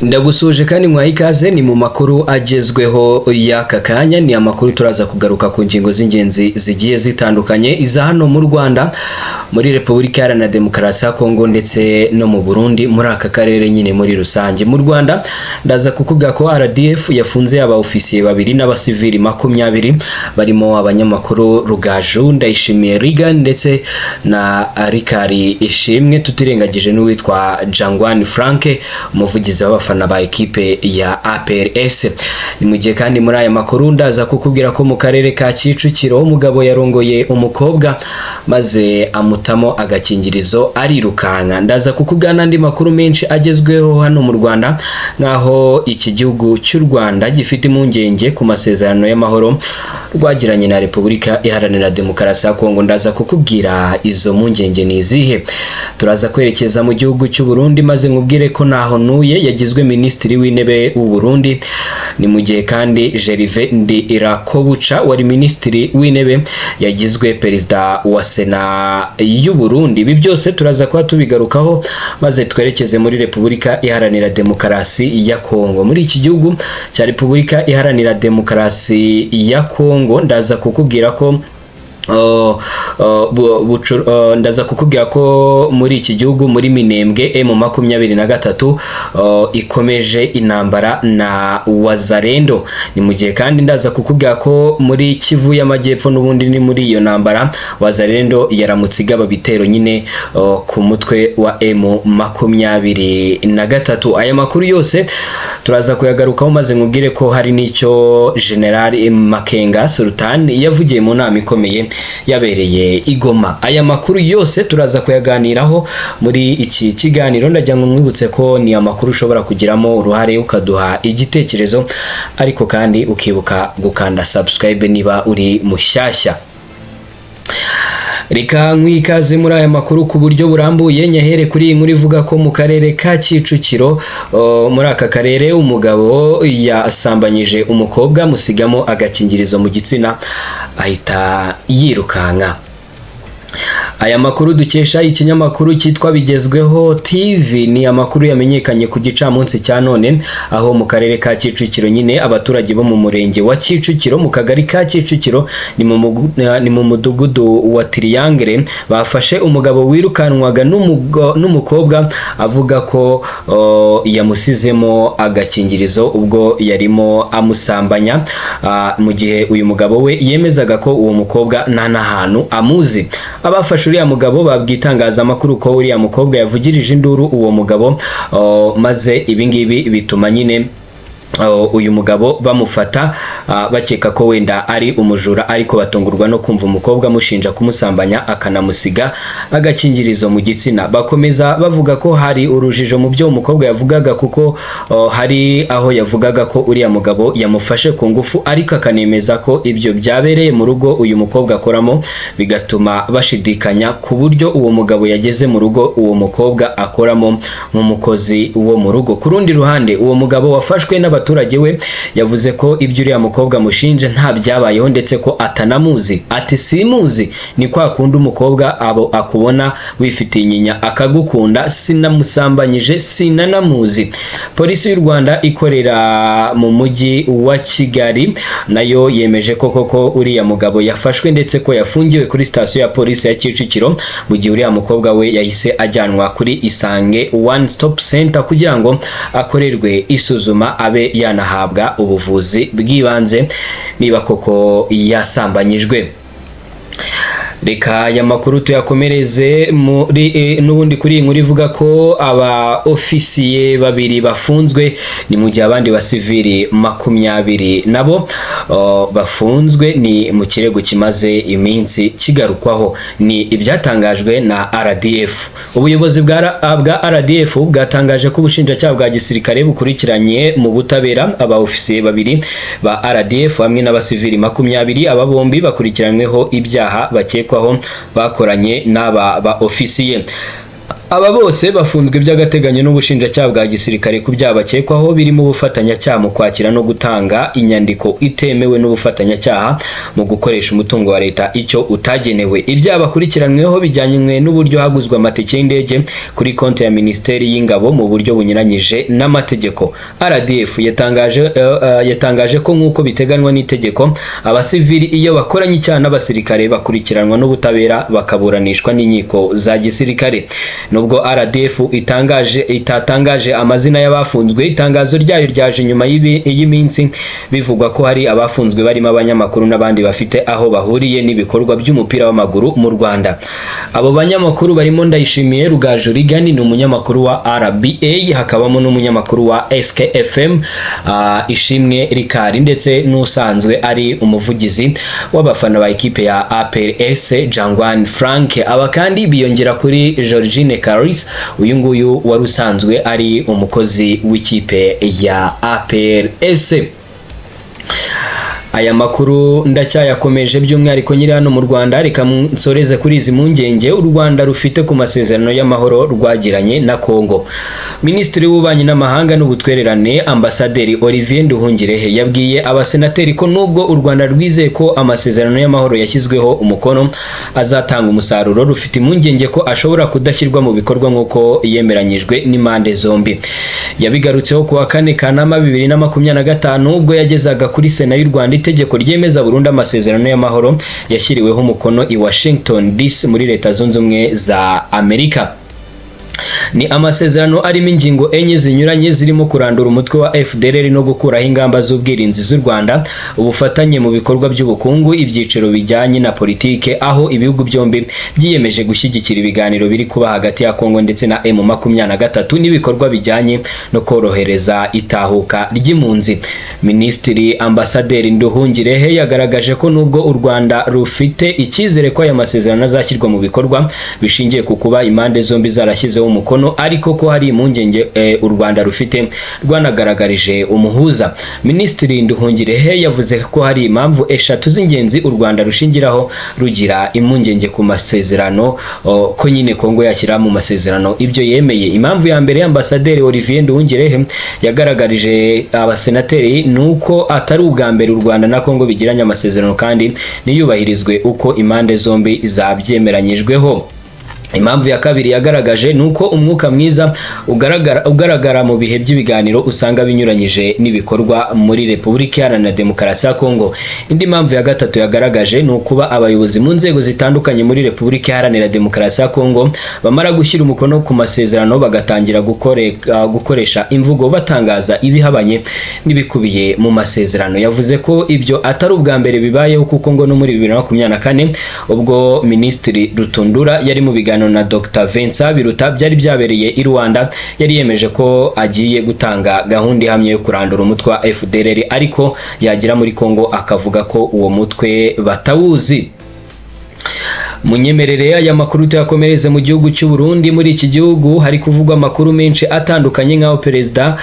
Ndagusuje kandi mwaha ikaze. Ni mu makuru agezweho y'aka kanya. Ni amakuru turaza kugaruka ku ngingo z'ingenzi zigiye zitandukanye, iza hano mu Rwanda, muri Repubulika Iharanira Demokarasi ya Kongo ndetse no mu Burundi, muri aka karere nyine muri rusange. Mu Rwanda ndaza kukubwira ko RDF yafunze aba ofisiye babiri n'abasivili 20, barimo abanyamakuru Rugaju Ndayishimiye Regan ndetse na Rikari Ishimwe, tutirengagije n'uwitwa Jangwani Frank, umuvugizi w'abafana ba ekipe ya APR FC. Ni mu gihe kandi muri aya makuru ndaza kukubwira ko mu karere ka Kicukiro umugabo yarongoye umukobwa maze amutamo agakingirizo arirukanka. Ndaza kukubwira n'andi makuru menshi agezweho hano mu Rwanda, nkaho iki gihugu cy'u Rwanda gifite impungenge ku masezerano y'amahoro rwagiranye na Repubulika Iharanira Demokarasi ya Kongo. Ndaza kukubwira izo mpungenge ni izihe. Turaza kwerekeza mu gihugu cy'u Burundi maze nkubwire ko naho ntuye yagizwe Minisitiri w'Intebe w'u Burundi. Ni mu gihe kandi Gervais Ndirakobuca wari Minisitiri w'Intebe yagizwe Perezida wa Sena y'u Burundi. Ibi byose turaza kuba tubigarukaho maze twerekeze muri Repubulika Iharanira Demokarasi ya Kongo. Muri iki gihugu cya Repubulika Iharanira Demokarasi ya Kongo ndaza kukubwira ko muri iki gihugu, muri Minembwe, M23 ikomeje intambara na Wazalendo. Ni mu gihe kandi ndaza kukubwira ko muri Kivu y'Amajyepfo n'ubundi ni muri iyo ntambara, Wazalendo yaramutse igaba bitero nyine ku mutwe wa M23. Aya makuru yose turaza kuyagarukaho maze nkubwire ko hari n'icyo General Makenga Sultan yavugiye mu nama ikomeye yabereye i Goma. Aya makuru yose turaza kuyaganiraho muri iki kiganiro. Ndagira ngo mwibutse ko ni amakuru ushobora kugiramo uruhare ukaduha igitekerezo, ariko kandi ukibuka gukanda subscribe niba uri mushyashya. Reka nkwikaze muri aya makuru ku buryo burambuye. Nyahere kuri iyi nkuru ivuga ko mu karere ka Kicukiro, muri aka karere umugabo yasambanyije umukobwa musigamo agakingirizo mu gitsina ahita yirukanka. Aya makuru dukesha ikinyamakuru cyitwa Bigezweho TV ni amakuru yamenyekanye ku gicamunsi cya none, aho mu karere ka Kicukiro nyine abaturage bo mu murenge wa Kicukiro mu kagari ka Kicukiro ni mu mudugudu wa Triangle bafashe umugabo wirukanwaga n'umukobwa avuga ko yamusizemo agakingirizo ubwo yarimo amusambanya, mu gihe uyu mugabo we yemezaga ko uwo mukobwa nta n'ahantu amuzi. Abafashe uriya mugabo babwiye itangazamakuru ko uriya mukobwa yavugirije induru uwo mugabo, maze ibingibi bituma nyine uyu mugabo bamufata, bakeka ko wenda ari umujura, ariko batungurwa no kumva umukobwa amushinja kumusambanya akanamusiga agakingirizo mu gitsina. Bakomeza bavuga ko hari urujijo mu byo umukobwa yavugaga, kuko hari aho yavugaga ko uriya mugabo yamufashe ku ngufu, ariko akanemeza ko ibyo byabereye mu rugo uyu mukobwa akoramo, bigatuma bashidikanya ku buryo uwo mugabo yageze mu rugo uwo mukobwa akoramo nk'umukozi wo mu rugo. Ku rundi ruhande, uwo mugabo wafashwe n'abaturage we yavuze ko ibyo uriya mukobwa amushinja nta byabayeho ndetse ko atanamuzi. Ati simuzi, ni kwa kundi umukobwa abo akubona wifitiye inyinya akagukunda, sinamusambanyije sinanamuzi. Polisi y'u Rwanda ikorera mu mujyi wa Kigali nayo yemeje ko koko uriya mugabo yafashwe ndetse ko yafungiwe kuri sitasiyo ya polisi ya Kicukiro, mu gihe uriya mukobwa we yahise ajyanwa kuri Isange One Stop Center kugira ngo akorerwe isuzuma abe yanahabwa ubuvuzi bw'ibanze niba koko yasambanyijwe. Reka aya makuru tuyakomereze muri n'ubundi kuri iyi nkuru ivuga ko aba ofisiye babiri bafunzwe, ni mu gihe abandi basivili 20 nabo bafunzwe. Ni mu kirego kimaze iminsi kigarukwaho, ni ibyatangajwe na RDF. Ubuyobozi bwa RDF bwatangaje ko ubushinjacyaha bwa gisirikare bukurikiranye mu butabera aba ofisiye babiri ba RDF hamwe n'abasivili 20. Aba bombi bakurikiranyweho ibyaha bakekwaho bakoranye n'aba ba ofisiye. Aba bose bafunzwe by'agateganyo n'ubushinjacyaha bwa gisirikare ku byaha bakekwaho birimo ubufatanyacyaha mu kwakira no gutanga inyandiko itemewe n'ubufatanyacyaha mu gukoresha umutungo wa leta icyo utagenewe. Ibyaha bakurikiranyweho bijyanywe n'uburyo haguzwe amatike y'indege kuri konti ya Minisiteri y'Ingabo mu buryo bunyuranyije n'amategeko. RDF yatangaje ko nk'uko biteganywa n'itegeko, abasivili iyo bakoranye icyaha n'abasirikare bakurikiranwa n'ubutabera bakaburanishwa n'inkiko za gisirikare. Nubwo RDF itatangaje amazina y'abafunzwe, itangazo ryayo ryaje nyuma y'iminsi bivugwa ko hari abafunzwe barimo abanyamakuru n'abandi bafite aho bahuriye n'ibikorwa by'umupira w'amaguru mu Rwanda. Abo banyamakuru barimo Ndayishimiye Rugaju Rigani, ni umunyamakuru wa RBA, hakabamo n'umunyamakuru wa SKFM Ishimwe Rikari, ndetse n'usanzwe ari umuvugizi w'abafana ba ekipe ya APRS Jangwan Frank. Aba kandi biyongera kuri Georgine Caris, uyu nguyu wari usanzwe ari umukozi w'ikipe ya APRS. Aya makuru ndacyayakomeje by'umwihariko nyiri hano mu Rwanda. Reka nsoreze kuri izi mpungenge u Rwanda rufite ku masezerano y'amahoro rwagiranye na Kongo. Minisitiri w'Ububanyi n'Amahanga n'Ubutwererane Ambasaderi Olivier Nduhungirehe yabwiye abasenateri ko nubwo u Rwanda rwizeye ko amasezerano y'amahoro yashyizweho umukono azatanga umusaruro, rufite impungenge ko ashobora kudashyirwa mu bikorwa nk'uko yemeranyijwe n'impande zombi. Yabigarutseho kuwa 4 Kanama 2025 ubwo yagezaga kuri Sena y'u Rwanda itegeko ryemeza burundu amasezerano y'amahoro yashyiriweho umukono i Washington DC muri Leta Zunze Ubumwe za Amerika. Ni amasezerano arimo ingingo enye zinyuranye zirimo kurandura umutwe wa FDLR no gukuraho ingamba z'ubwirinzi z'u Rwanda, ubufatanye mu bikorwa by'ubukungu, ibyiciro bijyanye na politike, aho ibihugu byombi byiyemeje gushyigikira ibiganiro biri kuba hagati ya Kongo ndetse na M23 n'ibikorwa bijyanye no korohereza itahuka ry'impunzi. Minisitiri Ambasaderi Nduhungirehe yagaragaje ko nubwo u Rwanda rufite icyizere ko aya masezerano azashyirwa mu bikorwa bishingiye ku kuba impande zombi zarashyizeho umukono, ariko ko hari impungenge u Rwanda rufite rwanagaragarije umuhuza. Minisitiri Nduhungirehe yavuze ko hari impamvu eshatu z'ingenzi u Rwanda rushingiraho rugira impungenge ku masezerano, ko nyine Kongo yashyira mu masezerano ibyo yemeye. Impamvu ya mbere Ambasaderi Olivier Nduhungirehe yagaragarije abasenateri nuko atari ubwa mbere u Rwanda na Kongo bigiranye amasezerano kandi niyubahirizwe uko impande zombi zabyemeranyijweho. Impamvu ya kabiri yagaragaje nuko umwuka mwiza ugaragara mu bihe by'ibiganiro usanga binyuranyije n'ibikorwa muri Repubulika Iharanira Demokarasi ya Kongo. Indi mpamvu ya gatatu yagaragaje ni ukuba abayobozi mu nzego zitandukanye muri Repubulika Iharanira Demokarasi ya Kongo bamara gushyira umukono ku masezerano bagatangira gukoresha imvugo batangaza ibihabanye n'ibikubiye mu masezerano. Yavuze ko ibyo atari ubwa mbere bibayeho kuko ngo no muri 2024 ubwo Minisitiri Rutundura yari mu biganiro na Dr. Vincent Biruta byari byabereye i Rwanda, yari yemeje ko agiye gutanga gahunda ihamye yo kurandura umutwe wa FDLR, ariko yagira muri Kongo akavuga ko uwo mutwe batawuzi. Munyemerere aya makuru tuyakomereze mu gihugu cy'u Burundi. Muri iki gihugu hari kuvugwa amakuru menshi atandukanye nk'aho perezida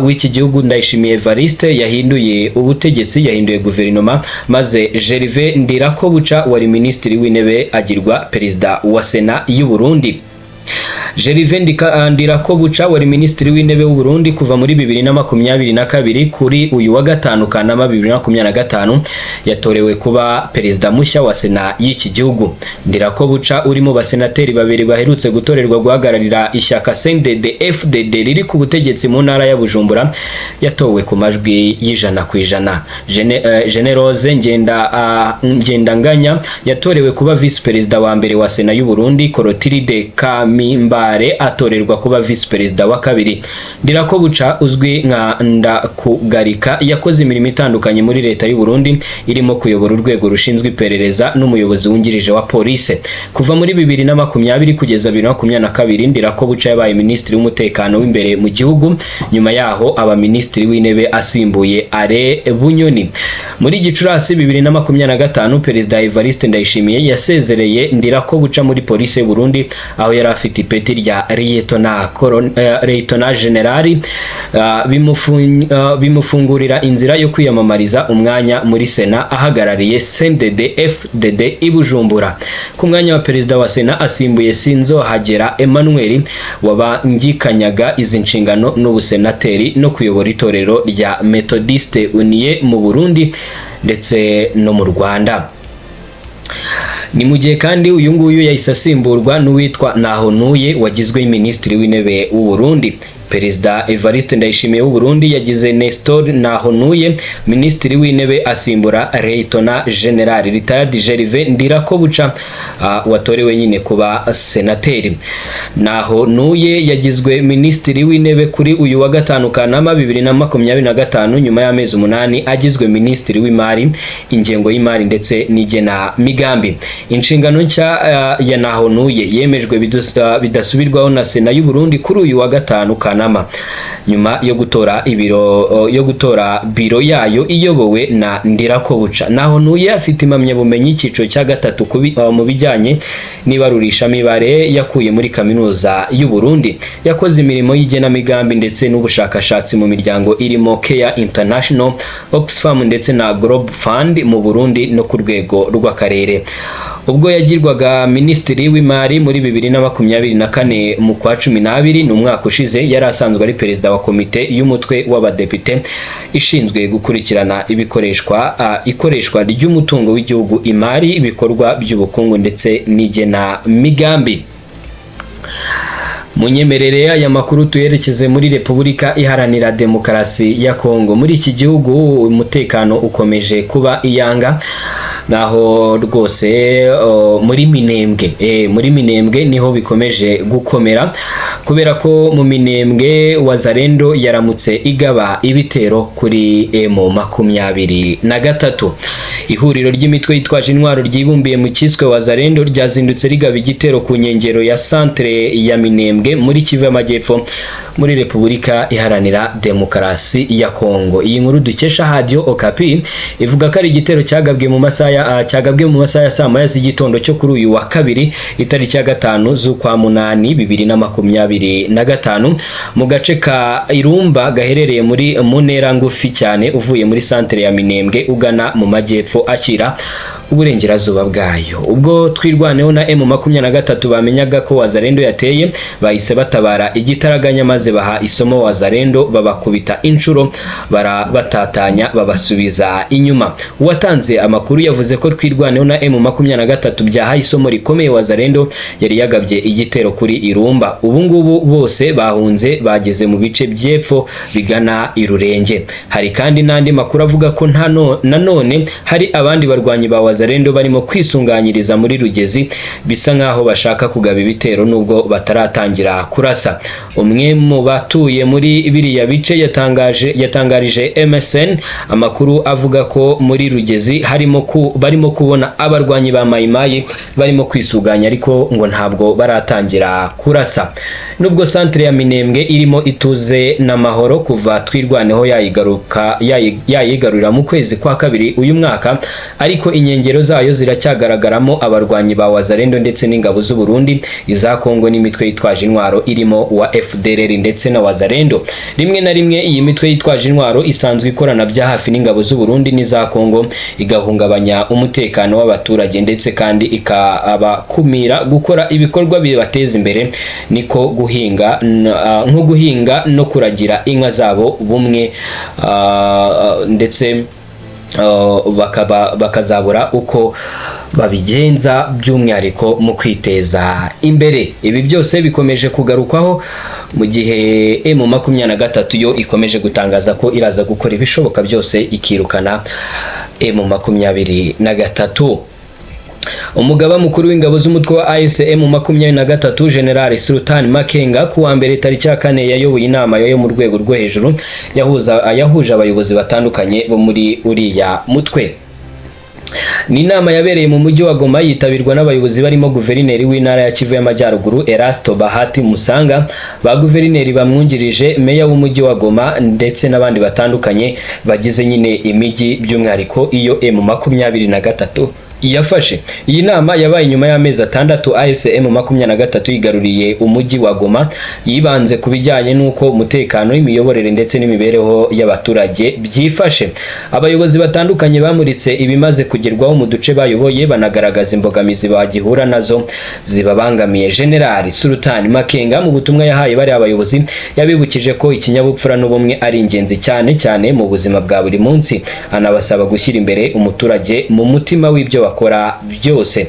w'iki gihugu Ndayishimiye Evariste yahinduye ubutegetsi, yahinduye guverinoma, maze Gervais Ndirakobuca wari minisitiri w'intebe agirwa perezida wa Sena y'u Burundi. Gervais Ndirakobuca wari minisitiri w'intebe w'u Burundi kuva muri 2022 kuri uyu wa gatanu Kanama 2025 yatorewe kuba perezida mushya wa Sena y'iki gihugu. Ndirakobuca uri mu basenateri babiri baherutse gutorerwa guhagararira ishyaka CNDD-FDD riri ku butegetsi mu ntara ya Bujumbura yatowe ku majwi y'100%. Generose Ngendanganya yatorewe kuba vice perezida wa mbere wa Sena y'u Burundi, Clotilde Kamimbare atorerwa kuba vice perezida wa kabiri. Ndirakobuca uzwi nka Ndakugarika yakoze imirimo itandukanye muri leta y'u Burundi irimo kuyobora urwego rushinzwe iperereza n'umuyobozi wungirije wa police. Kuva muri 2020 kugeza 2022 Ndirakobuca yabaye minisitiri w'umutekano w'imbere mu gihugu, nyuma yaho aba minisitiri w'intebe asimbuye Are Bunyoni. Muri Gicurasi 2025 perezida Evariste Ndayishimiye yasezereye Ndirakobuca muri police y'u Burundi aho yari afite ipeti rya Lieutenant General. bimufungurira inzira yo kwiyamamariza umwanya muri Sena ahagarariye CNDD FDD i Bujumbura. Ku mwanya wa perezida wa Sena asimbuye Sinzohagera Emmanuel wabangikanyaga izi nshingano n'ubusenateri no kuyobora itorero rya Methodiste Unie mu Burundi ndetse no mu Rwanda. Ni mu gihe kandi uyu nguyu yahise asimburwa n'uwitwa Nahontuye wagizwe minisitiri w'intebe w'u Burundi. Perezida Evariste Ndayishimiye w'u Burundi yagize Nestor Nahontuye minisitiri w'intebe asimbura Leyitona General Retired Gervais Ndirakobuca watorewe nyine kuba senateri. Nahontuye yagizwe minisitiri w'intebe kuri uyu wa gatanu Kanama 2025 nyuma y'amezi 8 agizwe minisitiri w'imari, ingengo y'imari ndetse n'igena migambi. Inshingano nshya ya Nahontuye yemejwe bidasubirwaho na Sena y'u Burundi kuri uyu wa gatanu Kanama nyuma yo gutora ibiro yo gutora biro yayo iyobowe na Ndirakobuca. Nahontuye afite impamyabumenyi icyiciro cya gatatu mu bijyanye n'ibarurishamibare yakuye muri kaminuza y'u Burundi. Yakoze imirimo y'igenamigambi ndetse n'ubushakashatsi mu miryango irimo Care International, Oxfam ndetse na Global Fund mu Burundi no ku rwego rw'akarere. Ubwo yagirwaga minisitiri w'imari muri 2024 mu kwa 12 ni umwaka ushize, yari asanzwe ari perezida wa komite y'umutwe w'abadepite ishinzwe gukurikirana ibikoreshwa ikoreshwa ry'umutungo w'igihugu, imari, ibikorwa by'ubukungu ndetse n'igenamigambi. Munyemerere aya makuru tuyerekeze muri Repubulika Iharanira Demokarasi ya Kongo. Muri iki gihugu umutekano ukomeje kuba iyanga, naho rwose muri Minembwe muri Minembwe niho bikomeje gukomera, kubera ko mu Minembwe Wazalendo yaramutse igaba ibitero kuri M23. Ihuriro ry'imitwe yitwaje intwaro ryibumbiye mu kiswe Wazalendo ryazindutse rigaba igitero ku nkengero ya centre ya Minembwe muri Kivu y'Amajyepfo muri Repubulika Iharanira Demokarasi ya Kongo. Iyi nkuru dukesha Radio Okapi ivuga ko ari igitero cyagabwe mu masaha ya saa moya z'igitondo cyo kuri uyu wa kabiri itariki ya 5 z'ukwa 8 2025 mu gace ka Irumba gaherereye muri Munera ngufi cyane uvuye muri centre ya Minembwe ugana mu majyepfo akira uburengerazuba bwayo. Ubwo twirwaneho na M23 bamenyaga ko Wazalendo yateye, bahise batabara igitaraganya maze baha isomo Wazalendo, babakubita inshuro barabatatanya babasubiza inyuma. Uwatanze amakuru yavuze ko twirwaneho na M23 byahaye isomo rikomeye Wazalendo yari yagabye igitero kuri Irumba. Ubu ngubu bose bahunze bageze mu bice by'epfo bigana Irurenge. Hari kandi n'andi makuru avuga ko nanone hari abandi barwanyi ba Wazalendo barimo kwisunganyiriza muri Rugezi, bisa nkaho bashaka kugaba ibitero nubwo bataratangira kurasa. Umwe mu batuye muri biriya bice yatangarije MSN amakuru avuga ko muri Rugezi barimo kubona abarwanyi ba Mayimayi barimo kwisuganya, ariko ngo ntabwo baratangira kurasa. Nubwo centre ya Minembwe irimo ituze n'amahoro kuva twirwaneho yayigarurira mu kwezi kwa kabiri uyu mwaka, ariko inkengero zayo ziracyagaragaramo abarwanyi ba Wazalendo ndetse n'ingabo z'u Burundi, iza Kongo n'imitwe yitwaje intwaro irimo wa FDLR ndetse na Wazalendo. Rimwe na rimwe iyi mitwe yitwaje intwaro isanzwe ikorana bya hafi n'ingabo z'u Burundi n'iza Kongo, igahungabanya umutekano w'abaturage ndetse kandi ikabakumira gukora ibikorwa bibateza imbere, niko guhinga nko guhinga no kuragira inka zabo bumwe, ndetse bakazabura uko babigenza by'umwihariko mu kwiteza imbere. Ibi byose bikomeje kugarukwaho mu gihe M23 yo ikomeje gutangaza ko iraza gukora ibishoboka byose ikirukana M23. Umugaba mukuru w'ingabo z'umutwe wa AFC M23 General Sultan Makenga kuwa mbere tariki ya 4 yayoboye inama yo mu rwego rwo hejuru yahuje abayobozi batandukanye bo muri uriya mutwe. Ni inama yabereye mu mujyi wa Goma yitabirwa n'abayobozi barimo guverineri w'intara ya Kivu y'Amajyaruguru Erasto Bahati Musanga, ba guverineri bamwungirije, meya w'umujyi wa Goma ndetse n'abandi batandukanye bagize nyine imijyi by'umwihariko iyo M23 Yafashe. Iyi nama yabaye nyuma y'amezi 6 AFC M23 yigaruriye umujyi wa Goma, yibanze ku bijyanye n'uko umutekano, imiyoborere ndetse n'imibereho y'abaturage byifashe. Abayobozi batandukanye bamuritse ibimaze kugerwaho mu duce bayoboye, banagaragaza imbogamizi bagihura nazo zibabangamiye. General Sultan Makenga mu butumwa yahaye bari abayobozi yabibukije ko ikinyabupfura n'ubumwe ari ingenzi cyane cyane mu buzima bwa buri munsi, anabasaba gushyira imbere umuturage mu mutima w'ibyo bakora byose.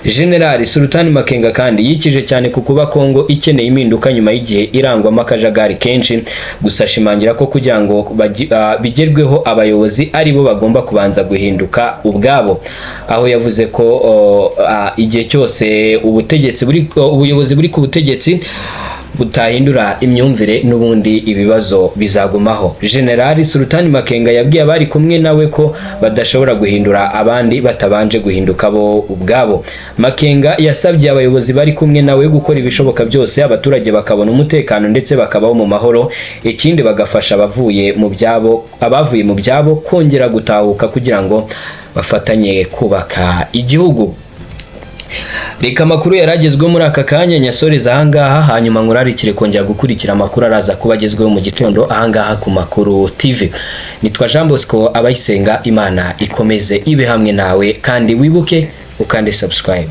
General Sultan Makenga kandi yikije cyane ku kuba Kongo ikeneye impinduka nyuma y'igihe irangwamo akajagari kenshi, gusa ashimangira ko kugira ngo bigerweho abayobozi ari bo bagomba kubanza guhinduka ubwabo, aho yavuze ko igihe cyose ubutegetsi buri ubuyobozi buri ku butegetsi butahindura imyumvire n'ubundi ibibazo bizagumaho. General Sultan Makenga yabwiye abari kumwe nawe ko badashobora guhindura abandi batabanje guhinduka bo ubwabo. Makenga yasabye abayobozi bari kumwe nawe gukora ibishoboka byose abaturage bakabona umutekano ndetse bakabaho mu mahoro, ikindi bagafasha abavuye mu byabo kongera gutahuka kugira ngo bafatanye kubaka igihugu. Reka amakuru yaragezweho muri aka kanya nyasoreza ahangaha, hanyuma nkurarikire kongera gukurikira amakuru araza kuba agezweho mu gitondo ahangaha ku Makuru TV. Nitwa Jean Bosco Abayisenga, Imana ikomeze ibe hamwe nawe kandi wibuke ukande subscribe.